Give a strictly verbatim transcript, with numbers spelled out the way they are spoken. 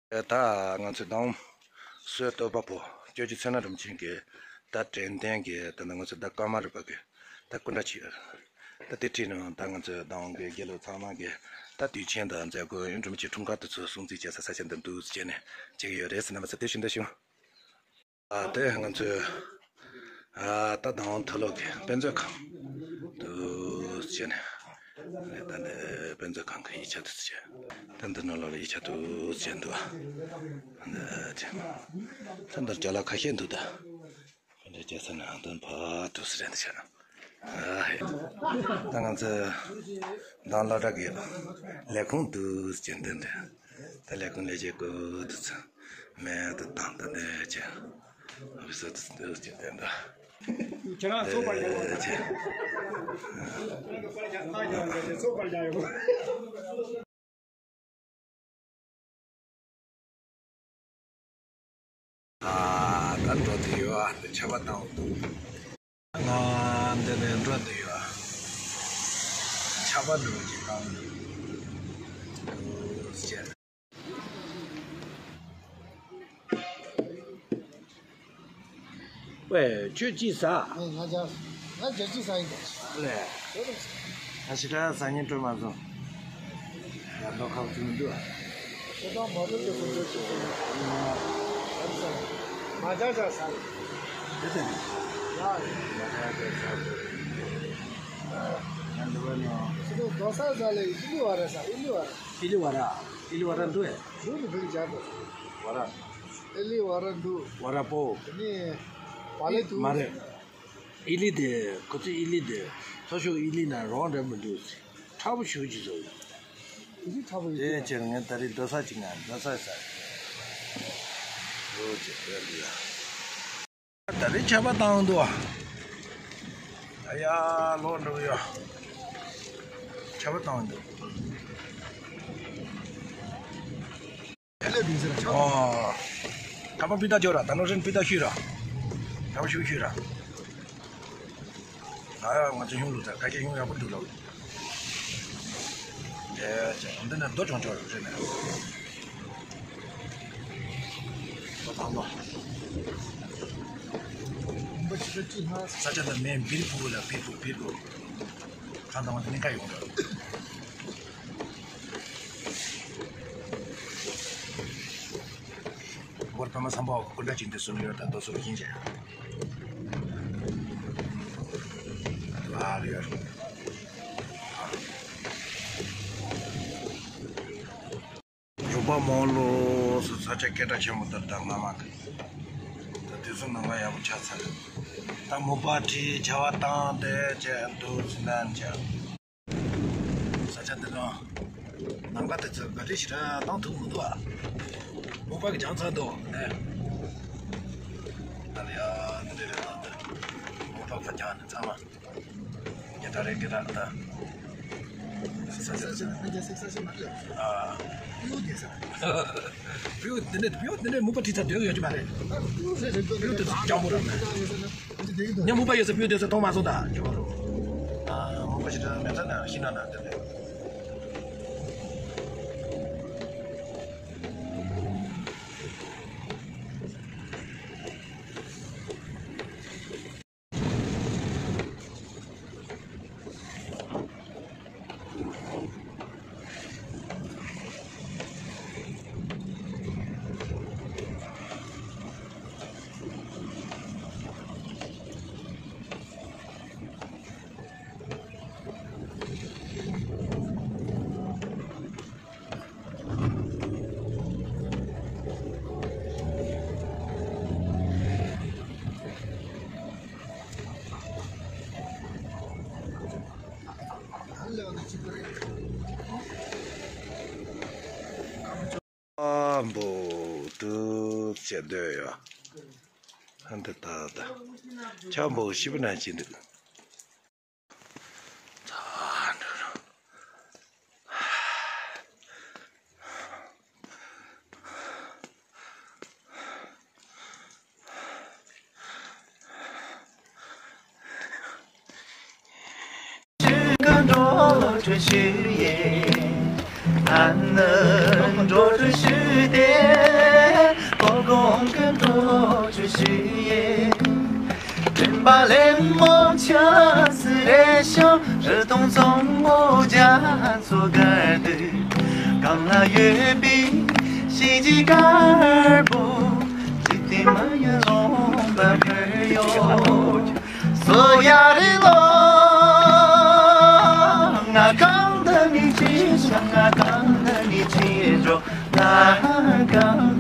ད་ང་ཚོའི་མདང་སྲོལ་གཏོད་པ་པོ་སྐྱབས་རྗེ་མཚན་ལྷ་རིན་པོ་ཆེ་གི་ད་དྲན་རྟེན་གྱི་ད་ནི་ང་ཚོའི་ད་ཀརྨ་རུ་པ་གི་ད་སྐུ་འདྲ་ཅིག་ཡོད་རེད། ད་དེ་བྲིས་ནས་ད་ང་ཚོའི་མདང་གི་དགེ་ལུགས་ཚང་མ་གི་ད་དུས་ཆེན་དང་མཛད་སྒོ་རིན་པོ་ཆེ་འཁྲུངས་སྐར་དེ་ཚོ་སྲུང་བརྩི་བྱེད་ས་ས་ཆ་འདི་འདུག་ཟེར་བྱས་ནས་བྱེད་ཀྱི་ཡོད་རེད་ཟེར་ན་མ་ཚད་དེ་བཞིན་ད་བྱུང་། ཨ་དེ་ང་ཚོས་ཨ་ད་དང་མཐོ་སློབ་ཀྱི་དཔེ་མཛོད་ཁང་དུ་བྱས་ནས་ད་ནི་དཔེ་མཛོད་ཁང་གི་ཡིག་ཆ་དུ་བྱས། ད་འདི་ནང་ལོགས་ལ་ཡིག་ཆ་དུ་བྱས་འདུག་ཨ་འདི་ད་འདིར་ཅ་ལག་ཁ་ཤས་འདུག་ད་འདི་རྒྱལ་ས་ནང་དོན་ཕ་དུ་སི་རེད་འདི་བྱས། ཨ་ཧེ། ད་ང་ཚོས་དང་སློབ་གྲྭ་གི་ལས་ཁུངས་དུ་བྱས་འདི་འདི། ད་ལས་ཁུངས་ལས་བྱེད་སྐུ་དུ་ཚང་མེད་དུ་བཏང་དུ་འདི་བྱས། ཨོ་བི་སར་དུ་འདི་བྱས་འདི་འདི། ཁྱེད་རང་ཚོ་པར་རྒྱག་དགོས། ཁྱེད་རང་ཚོ་པར་རྒྱག་ཡོང་། ཨ་ད་འགྲོ་དུས་ཡོད་ཨ་ཆར་པ་བཏང་འདུག་ང་འདི་ནས་འགྲོ་འདི་ཡོད། ཆར་པ་འགྲོ་གི་གང་འདུག་ཅེས། ཝེ་ཁྱོད་ཅི་ཟ། ང་ང་ཅག་ང་ཇ་ཅི་ཟ་ཡིན་པ། ལེ། ང་ཞི་ཁྲ་ཟ་སྙིང་བྲོ་མ་སོང་། ང་ལོ་ཁག་ཅུང་འདུག་ཞེ་སྡང་མ་ལུས་ཀྱི་ཁོ་ཚོའི་ཆེད་དུ། མ་ཇག་ཇག་ཟ། དེ་དེ་ནི། ཡ། མ་ཇག་ཇག་ཟ། ཡང་འདི་བ་ནི། ཁོ་ཚོ་རྡོ་ས་ཟ་ལེ་ཨི་ལི་བ་ར་ཟ་ཨི་ལི་བ་ར། ཨི་ལི་བ་ར། ཨི་ལི་བ་ར་འདུག་ཨེ། འདུག་ནི་བུ་ཇག་འདུག་བ་ར། ཨི་ལི་བ་ར་འདུག་བ་ར་པོ། དེ་ནི། བ་ལེ་འདུག་མ་རེད། ཨི་ལི་དེ་ཁོ་ཚོ་ཨི་ལི་དེ་མཐོ་ཤོས་ཨི་ལི་ན་རོང་རེད་མི་འདུག་ཁྲ་བོ་ཞུ་ཅི་བཟོ་ཡོད། ཨི་ལི་ཁྲ་བོ་ཡོད་དེ་ཀྱང་ངས་ད་རེས་རྡོ་ས་ཅིག་ང་རྡོ་ས་ས་རོ་ཅིག་རེད་འདུག་ད་རེས་ཆར་པ་བཏང་འདུག་ཨ་ཡ་ལོ་འགྲོ་གི་ཡོད། ཆར་པ་བཏང་འདུག་ཨོ། ཁ་པར་སྤུས་དག་ཅོ་ར་ད་ནོ་རིན་སྤུས་དག་ཤུས་ར། ཁ་པར་ཤུ་ཤུས་ར། ང་ཡ་ང་ཚོ་ཡུང་ལུགས་དང་ཁ་ཤས་ཡུང་ཡག་པོ་འདུག་ལ། ཨེ་ཅེ་འདི་ནས་རྡོ་ཅོང་ཅོ་ར་རེད་ནས། ད་དང་པོ། ས་ཆ་ད་མེ་འབིར་བུ་ལ་འབིར་བུ་འབིར་བུ། ད་དང་པོ་འདི་ནས་ཀ་ཡོང་ར། བོར་པ་མ་སམ་པའོ་ཀུན་དྲ་ཅིག་འདི་སུ་ཡོད་ད་དོ་སུ་ཡིན་ཅེ། ཨ་རེ། རུ་པ་མོ་ལོ་སུ་ས་ཆ་སྐད་གྲགས་ཆེན་པོ་དེར་ད་སྔ་མ་གི་ད་དུས་སུ་ནང་ལ་ཡག་པོ་ཆགས་ཚར། ད་མོ་པ་ཁྲིད་བྱ་བ་བཏང་དེ་བྱས་འདུག་ཟིན་ན་བྱས། ས་ཆ་འདི་ནང་ནམ་མཁའ་དེ་ཚོ་ག་རེ་ཞིག་ར་བཏང་ཐུབ་མི་འདུག་ཨ། མོ་པ་གི་རྒྱང་ཚ་འདུག་ཨེ། ཨ་ལེ་ཡ་འདི་རེད་རེད་ད་འདི། མོ་པ་ཁ་རྒྱང་ནི་ཚང་མ་ཉེ་ད་རེད་གི་ད་ད། ས་ཆ་ས་ཆ་ས་ཆ་ས་ཆ་མ་རེད་ཨ། ཡོད་དེ་ས། བེའུ་འདི་ནས་བེའུ་འདི་ནས་མུ་པ་ཁྲིད་ཚར་སྡོད་ཡོད་ཀྱི་མ་རེད། བེའུ་དེ་ཚོ་སྤྱང་པོ་རང་མེད། ཉ་མུ་པ་ཡོད་ས་བེའུ་དེ་ཚོ་མཐོང་མ་སོང་ད་ཇོ་རོ། ཨ་མུ་པ་ཞིག་ད་མེད་ཚ་ན་ཤི་ན་ན་དེ་ལས། ཨ་འབོ་དུ་བྱེད་འདོད་ཡོད། ཨ་འདི་ད་ད་ཆ་འབོ་ཞིབ་ན་ཅི་འདུག་འགྲོ་གྲོས་ཞུ་ཡེ། ཨ་ནི་འགྲོ་གྲོས་ཞུ་སྟེ། ལེན་མོ་ཆ་སི་རེ་ཤང་རི་དུང་ཚོང་མོ་རྒྱ་མཚོ་གར་དུ། གང་ལ་ཡོད་པའི་ཤིང་གི་དཀར་པོ། ཇི་སྟེ་མ་ཡོད་ལོང་པ་བར་ཡོད། སོ་ཡ་རི་ལོ། ང་གང་དུ་ནི་ཅི་ཤང་ང་གང་དུ་ནི་ཅི་འགྲོ། ང་གང་